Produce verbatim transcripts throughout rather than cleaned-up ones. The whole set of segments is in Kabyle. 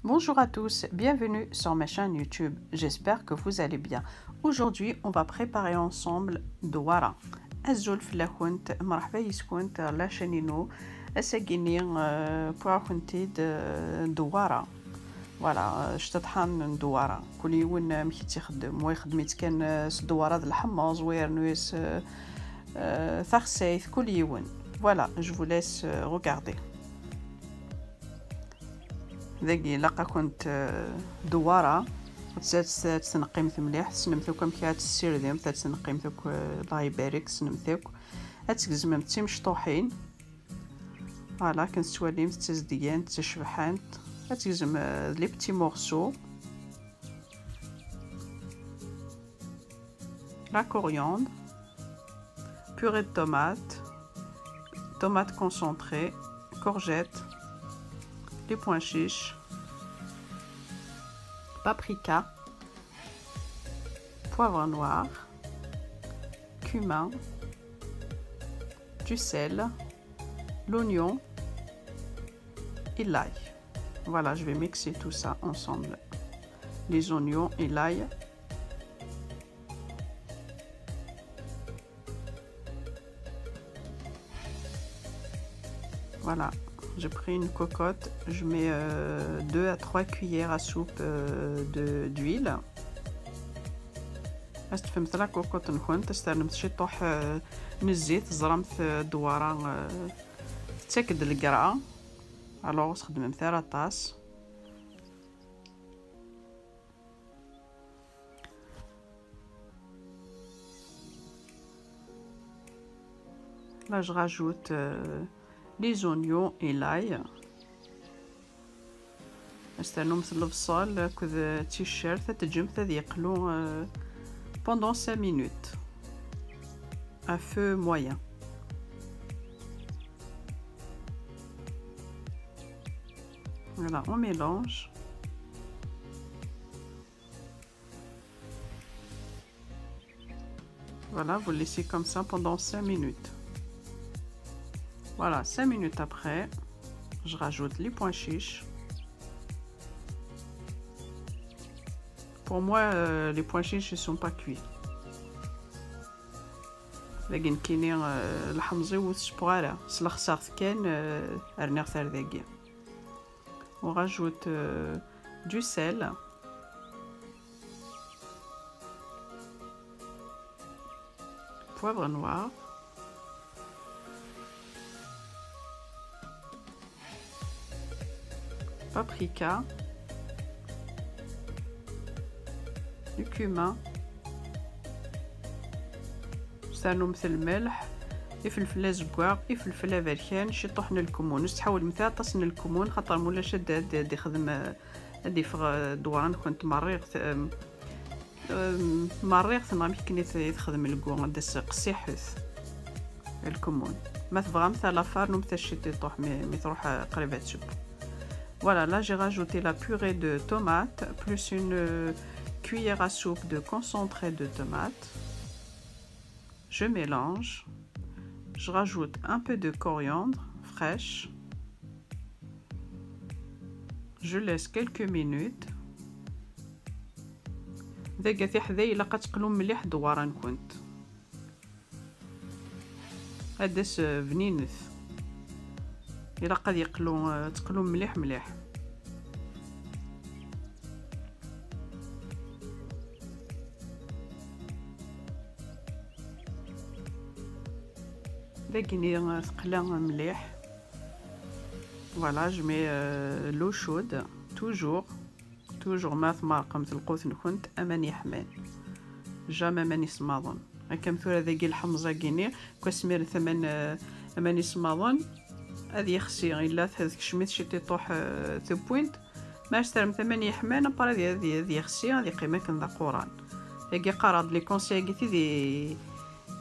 Bonjour à tous, bienvenue sur ma chaîne YouTube. J'espère que vous allez bien. Aujourd'hui, on va préparer ensemble دوارة. Azul fell-akent, مرحبا yis-kent ɣer la chaîne inu. Ass-agi-ni, euh, wwiɣ-akent-id, euh, دوارة. Voilà, euh, cṭiṭḥa n دوارة. Kul yiwen amek i tt-ixeddem. Wa ixeddem-itt kan, euh, s دوارة d lḥemmeẓ, wa yernu-as, euh, euh, taxsayt, kul yiwen. Voilà, je vous laisse, euh, regarder. Dagi ilaq-akent, euh, دوارة. Ad tt-, ad tt-, ad tt-tneqqimt mliḥ, tessnemt akk amek ad tessirdemt, ad tt-tneqqimt akk, euh, Allah ibarik, tessnemt akk. Ad tgezmemt d timecṭuḥin. Voilà, akken tettwalimt, d tazedgant, d tacebḥant. Ad tgezmem, euh, les petits morceaux. La coriandre, purée de tomates, tomates concentrées, courgettes, les pois chiches, paprika, poivre noir, cumin, du sel, l'oignon et l'ail. Voilà, je vais mixer tout ça ensemble. Les oignons et l'ail. Voilà, j'ai pris une cocotte, je mets, euh, deux à trois cuillères à soupe, euh, de, d'huile. Ad tefremt la cocotte-nkent, ad s-ternumt ciṭuḥ, euh, n zzit, teẓramt, euh, دوارة, euh, tettak-d lgerɛa, alors ur txeddmemt ara aṭas. Là, je rajoute, euh, les oignons et l'ail. Ad s-ternumt lebṣel akked ticcert, ad teǧǧemt ad yeqlu, euh, pendant cinq minutes à feu moyen. Voilà, on mélange. Voilà, vous laissez comme ça pendant cinq minutes. Voilà, cinq minutes après, je rajoute les pois chiches. Pour moi, euh, les pois chiches ne sont pas cuits. Dagi nekkini, euh, lḥemẓ-iw ur t-ssewweɣ ara, slexseɣ-t kan, euh, rniɣ-t ar dagi. On rajoute, euh, du sel. Poivre noir. Paprika. Le cumin. Ad s-ternumt lmelḥ, ifelfel azeggaɣ, ifelfel aberkan, ciṭuḥ n lkemmun. Ur s-ttḥawalemt ara aṭas n lkemmun, xaṭer mulac ad, ad, ad ixdem, ad d-iffeɣ, eh, ddwar-nkent merriɣet, em, em, merriɣet, neɣ amek akken i t-, i texdem lgu, ad d-tas qessiḥet lkemmun. Ma tebɣamt à la fin, rnumt-as ciṭuḥ mi, mi truḥ, eh, qrib ad teww. Voilà, là j'ai rajouté la purée de tomates plus une, euh, cuillère à soupe de concentré de tomate. Je mélange. Je rajoute un peu de coriandre fraîche. Je laisse quelques minutes. Dagi tiḥdayin ilaq ad teqlum mliḥ ddwar-nkent. Ad d-tas, euh, bninet. Ilaq ad yeqlu, euh, teqlum mliḥ mliḥ. Dagi-ni, euh, teqla mliḥ. Voilà, je mets, euh, l'eau chaude, toujours. Toujours ma tmerqemt lqut-nkent, aman yeḥman. Jamais aman isemmaḍen. Akka am tura dagi lḥemẓ-agi-ni, kk asmi rret aman, eh, aman isemmaḍen, ad yexsi, illa tkecm-it ciṭiṭuḥ, eh, tewwint. Ma s-terremt aman yeḥman, après ad, ad, ad yexsi, ad yeqqim akken d aquran. Dagi qqareɣ-d les conseils-agi tid i,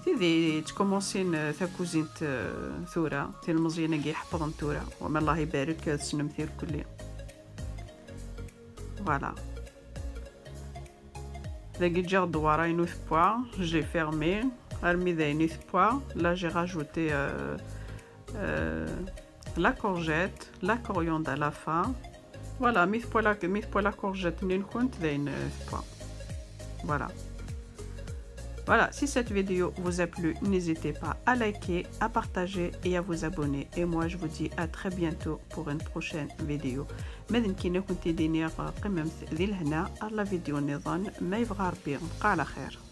tid i yettkumunsin, eh, takuzint, eh, tura, tilmeẓyin-agi iḥeṭṭḍen tura. Wama Allah ibarek, ad tessnem tirkelli. Voilà. Dagi ǧǧiɣ ddwar-inu tewwa, je l'ai fermé, armi d ayen i tewwa. Là, j'ai rajouté, euh, euh, la courgette, la coriandre à la fin. Voilà, mi tewwa la, mi tewwa la courgette-nni-nkent, d ayen, euh, tewwa. Voilà. Voilà, si cette vidéo vous a plu, n'hésitez pas à liker, à partager et à vous abonner. Et moi, je vous dis à très bientôt pour une prochaine vidéo. Ma d nekkini, ad kent-id-iniɣ, euh, qqimemt di lehna, ar la vidéo nniḍen, ma yebɣa Rebbi, bqa ɛla xir.